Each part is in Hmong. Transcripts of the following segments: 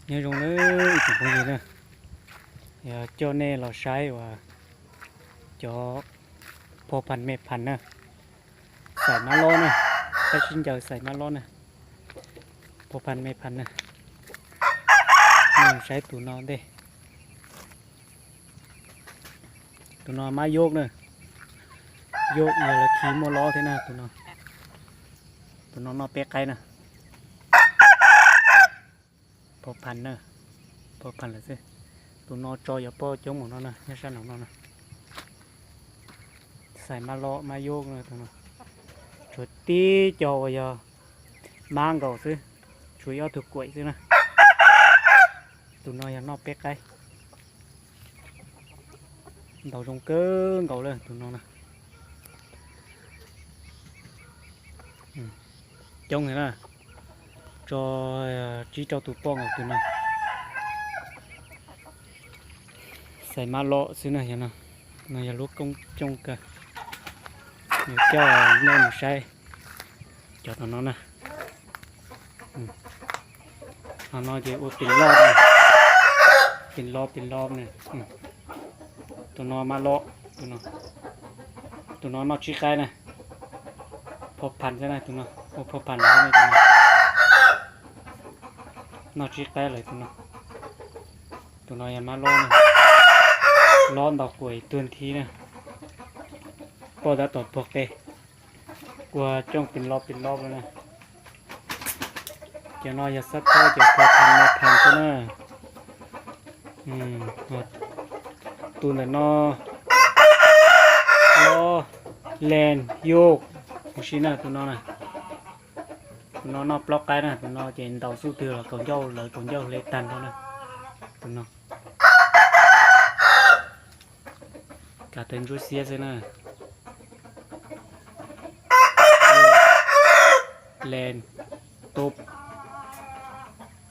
Nyob zoo nawb ib tsoom phooj ywg na, yog coj nej los saib uas cov pho phas me phas na, xais mab lob na, tab sis ncaws xais mab lob na, pho phas me phas na. Nej saib tus no ntej, tus no mab yoj na, yoj yog lawv khi muaj lob thiab na tus no. Tus no noj peb qaib na. Pho phas na, pho phas lawm xwb. Tus no tso yuav poj coob mus no na, nyob sab nraum no na. Xais mab lob mab yoj na tus no. Tshuav tib co uas yog mab nkaus xwb, tshuav ib ob tug kuam xwb na. Tus no yog noj peb qaib. Ntaus zoo kawg nkaus lawm tus no na. Coob na, tso tsib rau tus poj nkaus tus no. Xais mab lob xwb na, yog no, no yog lub koob coob kawg. Yuav coj nej mus saib cov tom no na. Ho no ces ua pes lob, pes lob pes lob na. Tus no mab lob, tus no, tus no noj tsib qaib na. Pho phas xwb na tus no, ua pho phas lawm tus no. Noj tsib qaib lawm tus no. Tus no yog mab lob na, lob ntaus kuam ib tug nthi na. Poj tab tom pog qe, ua cooj pes lob pes lob lawm na. Cov no yog xab phob, cov pho phas me phas xwb na. Tus ntawm no lob, len, yoj, huv si na tus no na. Tus no noj plaub qaib na, tus no ces ntaus xub twg los kaum ncauj lawv kaum ncauj hle tag nrho na. Tus no kav tawv ntsuab xiab xwb na. Len, tub,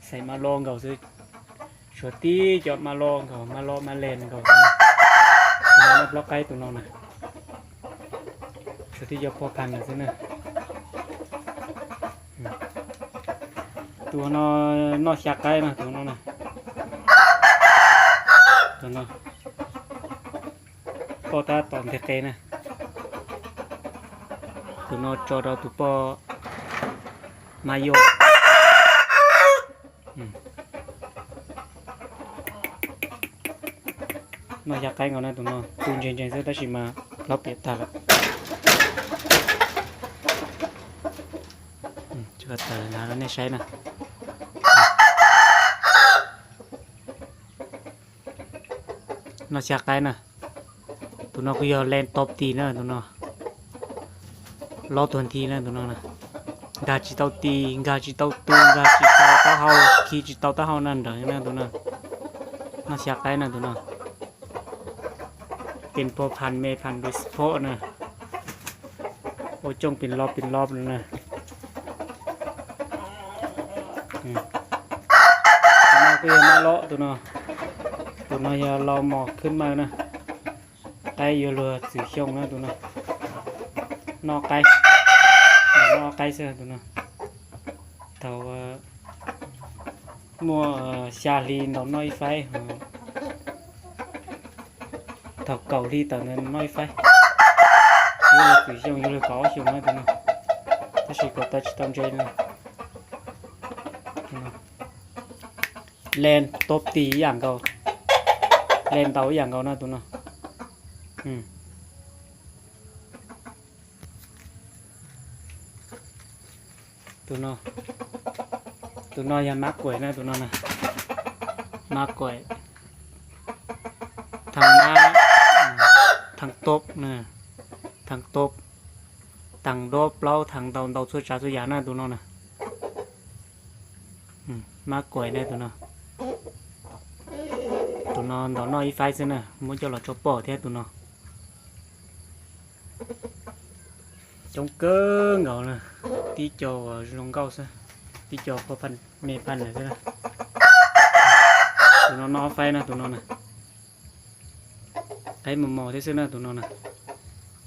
xais mab lob nkaus xwb. Tshuav tib co mab lob nkaus, mab lob mab len nkaus xwb na. Tus no noj plaub qaib tus no na. Tshuav tib co pho phas lawm xwb na. Tus no noj xya qaib na, tus no na. Tus no poj tab tom nteg qe na. Tus no tso rau tus poj mab yoj. Noj xya qaib nkaus na tus no, tu ntseeg ntseeg xwb tab sis mas plaub piam tag lawm. Tso tawm nej saib na. Noj xya qaib na. Tus no kuj yog len top tis na tus no. Lob tuag nthi na tus no na. Nkag tsis tau tis, nkag tsis tau tu, nkag tsis tau taub hau, khi tsis tau taub hau na nrawm na tus no. Noj xya qaib na tus no. Pes pho phas me phas resport na. Ua cooj pes lob pes lob no na. Tus no kuj yog mab lob tus no. Tus no yog los mos khwb mawj na. Qaib yuav luag txwm xyoo na tus no. Noj qaib, noj qaib xwb tus no. Thaum muaj xya hli ntaus noj ib faib, thaum kaum hli tawm ntawd noj ib faib. Yuav luag txwm xyoo yuav luag kaum ob xyoos na tus no. Tab sis kaum tau tsis tau ntse na. Len top tis ib yam nkaus, len ntaus ib yam nkaus na tus no. Tus no, tus no yog mab kuam na tus no na. Mab kuam, thas mab, thas tob, thas tob, thas duab plaub, thas ntaus ntaus txhua tsav txhua yam na tus no na. Mab kuam na tus no. Tus no ntaus noj ib faib xwb na, muab coj los tso poj thiab tus no. Coob kawg nkaus na, tib co uas zoo nkauj xwb, tib co pho phaj me phaj lawm xwb na. Tus no noj ob faib na tus no na. Qaib mos mos thiab xwb na tus no na.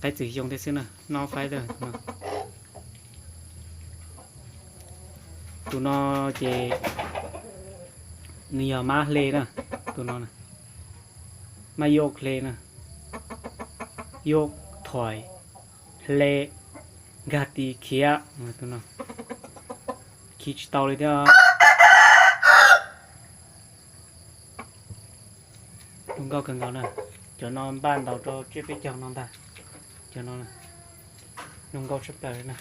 Qaib txwm xyoo thiab xwb na, noj ob faib xwb tus no. Tus no ces Nws yog mab hle na, tus no na, mab yauj hle na, yauj thoim hle, nkag tis khiav, tus no, khiav tsis tau li thiab. Zoo nkauj kawg nkaus na. Cov no npaj ntaus rau tsiab peb caug no ntag. Cov no zoo nkauj tshaj plaws na.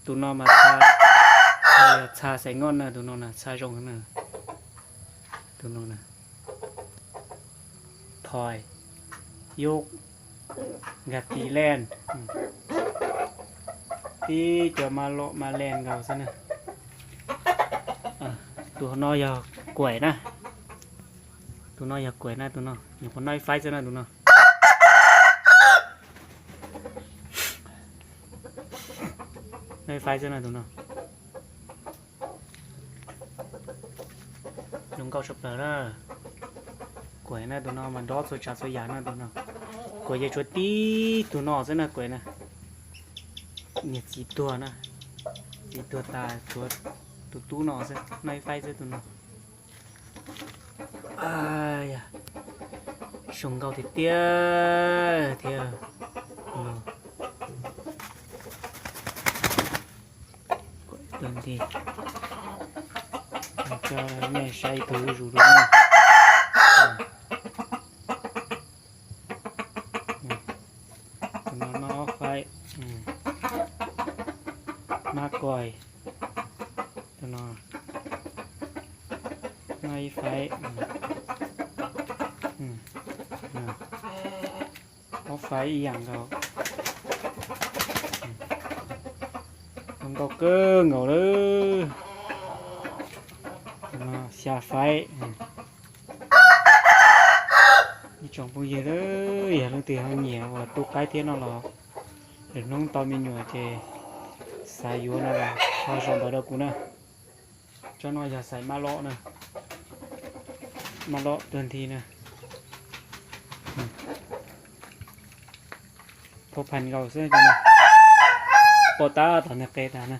Tus no mas txha, txha xaiv ngoj na, tus no na txha zoo na. Tus no na, thoim, yauj, nkag tis leej, tib cov mab loj mab leej nkaus xwb na. Tus no yog kuaim na. Tus no yog kuaim na, tus no nyuam qhuav noj ib faib xwb na tus no. Noj ib faib xwb na tus no. Zoo nkauj tshaj plaws na. Kuaim na, tus no mas nrov txhua tsav txhua yam na tus no. Kuaim ces tshuav tib tug no xwb na kuaim na. Niag txiv tuag na, txiv tuag tas tshuav tus tub no xwb, noj ib faib xwb tus no. Zoo nkauj tiag tiag thiab. Kuaim tag nti, coj nej saib ib tug zuj zus dua na. Tus no noj ob faib, mab kuaim, tus no noj ib faib, ob faib ib yam nkaus. Zoo nkauj kawg nkaus lawm. Xya faib. Ib tsoom phooj ywg, yog leej twg ho nyiam uas tu qaib thiab no los, lwm hnub tau me nyuam ces xav yuav no los ho sau ntawv rau kuv na. Tsob no yog xaim mab lob na, mab lob tuag nthi na. Pha phan nkaus xwb, poj tab tom nws qe tas na.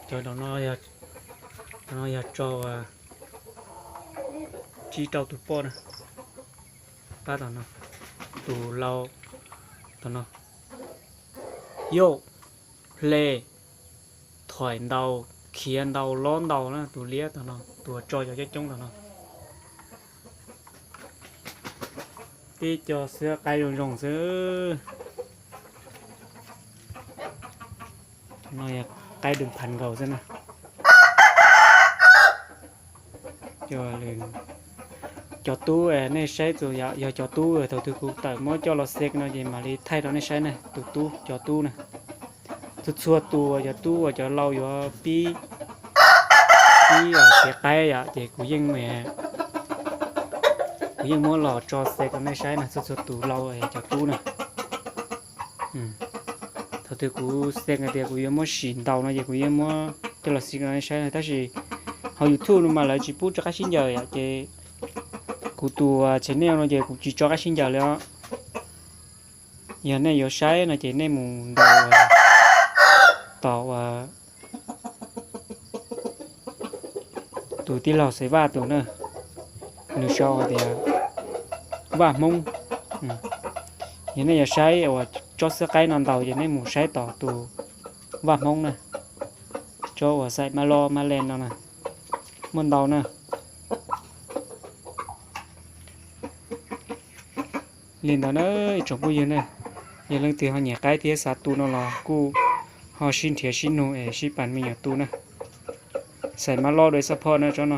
Cov no yog tso tsib rau tus poj na. Pab tom no, tus lau tom no, yauj, hle, thoim ntau, khiav ntau, lob ntau na, tus liab tom no, tus tso cov coob coob tom no. Tib co xwb qaib zoo zoo xwb. No yog qaib dwm phav nkaus xwb na. Cov tub, nej saib txus yog cov tub, thaum twg kuv tawm muab coj los xev no ces mam li thaij rau nej saib na, tus tub, cov tub na. Txhua txhua tus uas cov tub uas cov lau yuav pib, pib khiav qaib yom, ces kuv yeej, kuv yeej muab los tso xev rau nej saib na, txhua txhua tus lau cov tub na. Thaum twg kuv xev hais tias kuv yuav muab sim ntaus no ces kuv yeej muab coj los xev rau nej saib na, tab sis hauv YouTube no mas lawv tsis pub tso qaib sib ncaws yom, ces kuv tus channel no ces kuv tsis tso qaib sib ncaws li os. Yog nej yuav saib no ces nej mus ntaus tom uas tus tij laug Xaiv Vaj tus na, nws sau hais tias Vaj Hmoob. Yog nej yuav saib uas tsob xwb qaib no ntaus ces nej mus saib tom tus Vaj Hmoob na, tsob uas xaim mab lob mab leej no na, muaj ntau na. Li ntawd na, ib tsoom phooj ywg na, yog leej twg ho nyiam qaib thiab xav tu no los kuj ho sib nrhiav sib nug es sib pab me nyuam tu na. Xaim mab lob dua ib xab phoj na tsob no.